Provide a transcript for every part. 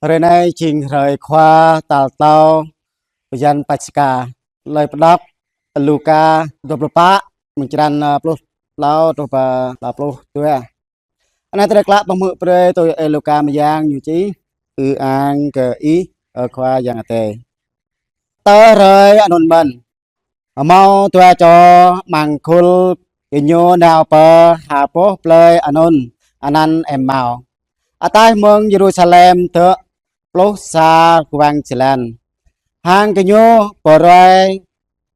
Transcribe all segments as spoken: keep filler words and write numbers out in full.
Hrơi anai jing hrơi Khua tal klâo bơyan Paskha. Tơlơi pơđŏk Luka dua pluh pă, mơ̆ng črăn, ơ, pluh klâo truh pơ klâo pluh dua. Anai tơlơi klă pơmư̆ brơi tui Ơi Luka mơyang. Ñu čih: Ư-ang kơ Ih, ơ Khua Yang Adai. Tơ hrơi anŭn mơ̆n, hmâo dua čô amăng khul, gơñu nao pơ ha boh plơi anŭn anăn Emmao, ataih mơ̆ng Yêrusalem dŏ pluh sa guang jơlan. Hăng gơñu pơruai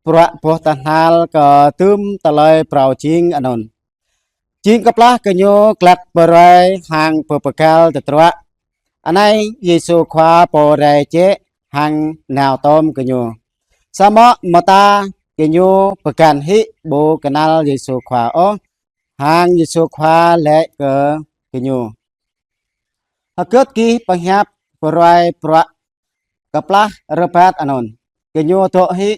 bruă boh tơhnal kơ dŭm tơlơi phrâo jing anŭn. Jing kơplah gơñu glăk pơruai hăng pơpơgal tơdruă, anai Yêsu Khua pô rai jĕ hăng nao tŏm gơñu. Samơ̆ mơta gơñu pơgăn hĭ ƀu kơnăl Yêsu Khua ôh, hăng Yêsu Khua laĭ kơ gơñu: Hơgĕt gih pơhiăp pơruai bruă kơplah rơbat anŭn? Gơñu dŏ hĭ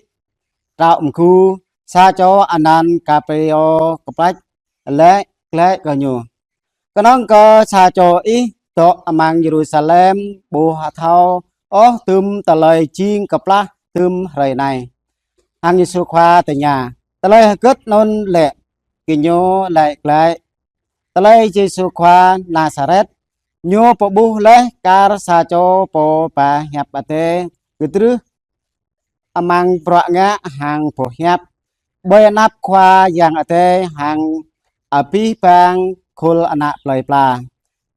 trâo mơgu. Sa čô anăn Gaplio kơplah laĭ glaĭ kơ ñu: Kơnơ̆ng kơ sa čô ih dŏ amăng Yêrusalem ƀu thâo ôh dŭm tơlơi jing kơplah dŭm hrơi anai. Hăng Yêsu Khua tơña: Tơlơi hơgĕt anŭn lĕ? Gơñu laĭ glaĭ: Tơlơi Yêsu Khua Nasaret, Ñu pơƀuh laih kar sa čô pô ba hiăp Adai kơdrưh amăng bruă ngă hăng boh hiăp, ƀơi anăp Khua Yang Adai hăng abih bang khul ană plơi pla.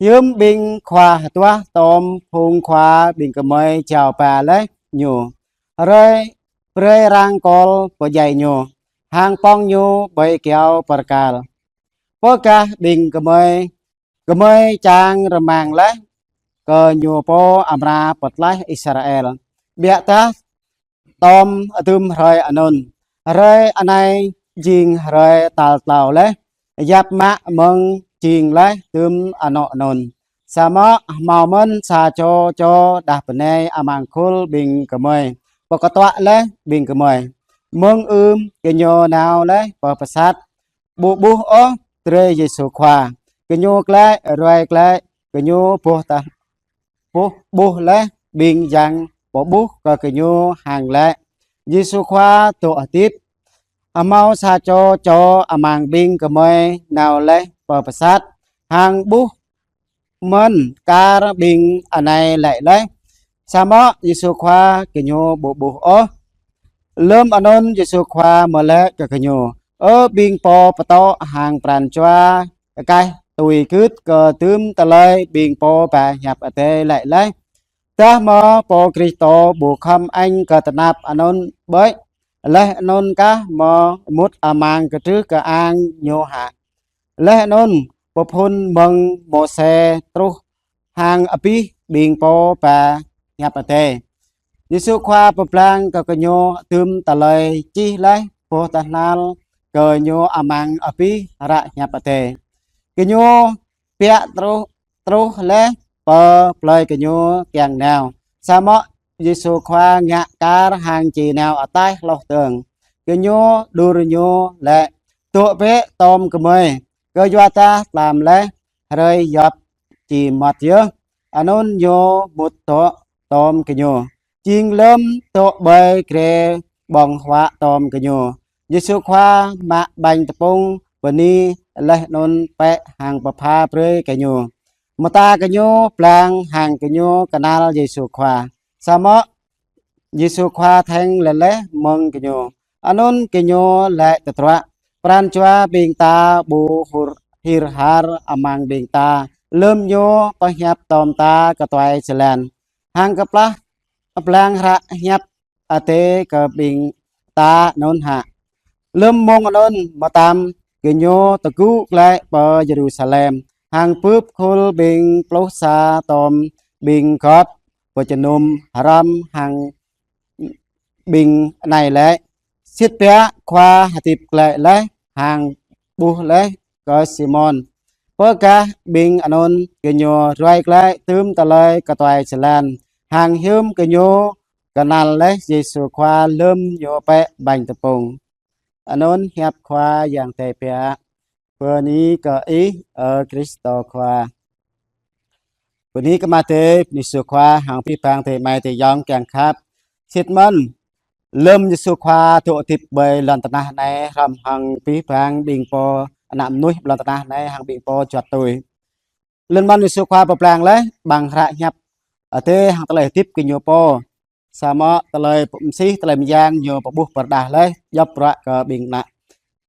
Hiư̆m ƀing khua hơduah tŏm phung khua ƀing gơmơi jao ba laih Ñu, hrơi brơi arăng kol pơdjai Ñu, hăng pŏng Ñu ƀơi kyâo bơrkal. Pơkah ƀing gơmơi, gơmơi čang rơmang laih kơ Ñu pô amra pơtlaih Israel. Biă dah tŏm dŭm hrơi anŭn, hrơi anai jing hrơi tal klâo laih, yap mă mơ̆ng jing laih dŭm anŏ anŭn. Samơ̆ hmâo mơ̆n sa čô čô đah bơnai amăng khul ƀing gơmơi pơkơtuă laih ƀing gơmơi. Mơ̆ng ưm gơñu nao laih pơ pơsat, ƀu ƀuh ôh drơi Yêsu Khua. Gơñu glaĭ, ruai glaĭ gơñu boh tah, boh, ƀuh laih ƀing yang pơƀuh kơ gơñu hăng laĭ: Yêsu Khua dŏ hơdip. Hmâo sa čô čô amăng ƀing gơmơi nao laih pơ pơsat, hăng ƀuh mơ̆n kar ƀing anai laĭ laih, samơ̆ Yêsu Khua gơñu ƀu ƀuh ôh. Lơm anŭn Yêsu Khua mơ̆ laĭ kơ gơñu: Ơ ƀing pô pơtŏ hăng pran jua kơkaih tui gưt kơ dŭm tơlơi ƀing pô ba hiăp Adai laĭ laih, dah mơ̆ Pô Kristô ƀu khŏm añ kơ tơnap anŭn ƀơi, laih anŭn kah mơ̆ mŭt amăng kơdrưh kơang Ñu hă? Laih anŭn pơphun mơ̆ng Môsê truh hăng abih ƀing pô ba hiăp Adai. Yêsu Khua pơblang kơ gơñu dŭm tơlơi čih laih boh tơhnal kơ Ñu amăng abih hră hiăp Adai. Gơñu biă truh, truh laih pơ plơi gơñu kiăng nao. Samơ̆ Yêsu Khua ngă kar hăng či nao ataih hloh dơ̆ng. Gơñu đur Ñu laĭ: Dŏ bĕ tŏm gơmơi, kơyua dah tlam laih, hrơi yap či mơmŏt yơh. Anŭn Ñu mŭt dŏ tŏm gơñu. Jing lơm dŏ ƀơi grê ƀơ̆ng huă tŏm gơñu, Yêsu Khua mă ƀañ tơpŭng, bơni laih anŭn pĕ hăng pơpha brơi kơ gơñu. Mơta gơñu blang hăng gơñu kơnăl Yêsu Khua. Samơ̆ Yêsu Khua thĕng lĕ laih mơ̆ng gơñu. Anŭn gơñu laĭ tơdruă: Pran jua ƀing ta ƀu hur, hir har amăng ƀing ta, lơm Ñu pơhiăp tŏm ta kơtuai jơlan, hăng kơplah blang hră hiăp Adai kơ ƀing ta anŭn hă? Lơm mông anŭn mơtam, gơñu tơgŭ glaĭ pơ Yêrusalem, hăng bưp khul ƀing pluh sa tŏm ƀing gơ̆p pơjơnum hrŏm hăng ƀing anai laĭ: Sĭt biă Khua hơdip glaĭ laih hăng ƀuh laih kơ Simôn. Pơkah ƀing anŭn, gơñu ruai glaĭ dŭm tơlơi kơtuai jơlan, hăng hiư̆m gơñu kơnăl laih Yêsu Khua lơm Ñu pĕ ƀañ tơpŭng. Anŭn hiăp Khua Yang Adai biă. Bơni kơ Ih, ơ Kristô Khua. Bơni kơ Ama Adai, bơni Yêsu Khua, hăng abih bang adơi amai adơi ayŏng kiăng khăp. Sĭt mơ̆n, lơ̆m Yêsu Khua dŏ hơdip ƀơi lŏn tơnah anai, hrŏm hăng abih bang ƀing pô ană mơnuih lŏn tơnah anai, hăng ƀing pô juăt tui. Lơ̆m mơ̆n Yêsu Khua pơblang laih, ƀăng hră hiăp Adai hăng tơlơi hơdip gơñu pô. Samơ̆ tơlơi pơmsih, tơlơi mơyang ñu pơƀuh pơrơđah laih, djŏp bruă kơ ƀing ană,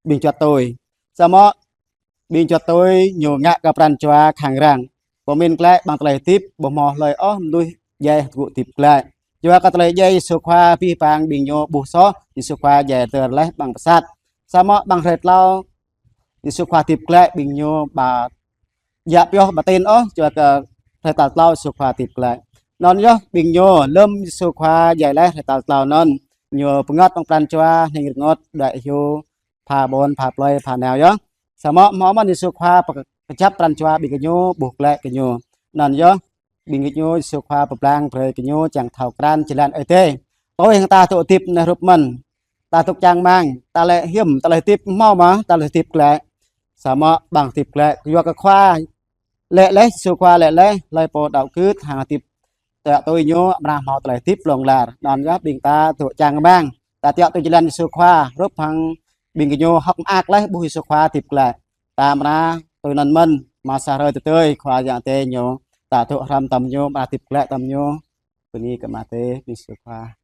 ƀing juăt tui. Samơ̆ ƀing juăt tui ñu ngă kơ pran jua khăng răng. Pơmĭn glaĭ ƀăng tơlơi hơdip, ƀu hmâo hlơi ôh mơnuih djai tơgŭ hơdip glaĭ. Yua kơ tơlơi djai Yêsu Khua abih bang ƀing ñu ƀuh soh, Yêsu Khua djai hơdơr laih ƀăng pơsat. Samơ̆ ƀăng hrơi tlâo, Yêsu Khua hơdip glaĭ, ƀing ñu ƀu djă pioh ƀu tin ôh, yua kơ hrơi tal tlâo Yêsu Khua hơdip glaĭ. Anŭn yơh ƀing ñu lơ̆m Yêsu Khua djai laih hrơi tal tlâo anŭn, ñu pơngơ̆t ƀăng pran jua, hning rơngôt, đuaĭ hyu, pha ƀôn, pha plơi, pha nao yơh. Samơ̆ hmâo mơ̆n Yêsu Khua pơkơjăp pran jua ƀing gơñu, ƀuh glaĭ gơñu. Anŭn yơh ƀing gơñu Yêsu Khua pơblang brơi gơñu čang thâo krăn jơlan Ơi Adai. Tui hăng ta dŏ hơdip anai hrup mơ̆n. Ta dŏ čang rơmang, ta lĕ hiư̆m, ta lĕ hơdip hmâo mơ̆, ta lĕ hơdip glaĭ. Samơ̆ ƀăng hơdip glaĭ, yua kơ Khua laĭ laih, Yêsu Khua laĭ laih, hlơi pô đaŏ gưt hăng hơdip tui ñu, amra hmâo tơlơi hơdip hlŏng lar. Anŭn yơh ƀing ta dŏ čang rơmang, ta dŏ tui jơlan Yêsu Khua, hrup hăng ƀing gơñu hơ̆k mơak laih ƀuh Yêsu Khua hơdip glaĭ. Ta amra tui anŭn mơ̆n, mơ̆ng sa hrơi tơdơi Khua Yang Adai ñu, ta dŏ hrŏm tơm ñu, amra hơdip glaĭ tơm ñu. Bơni kơ Ama Adai, bơni Yêsu Khua.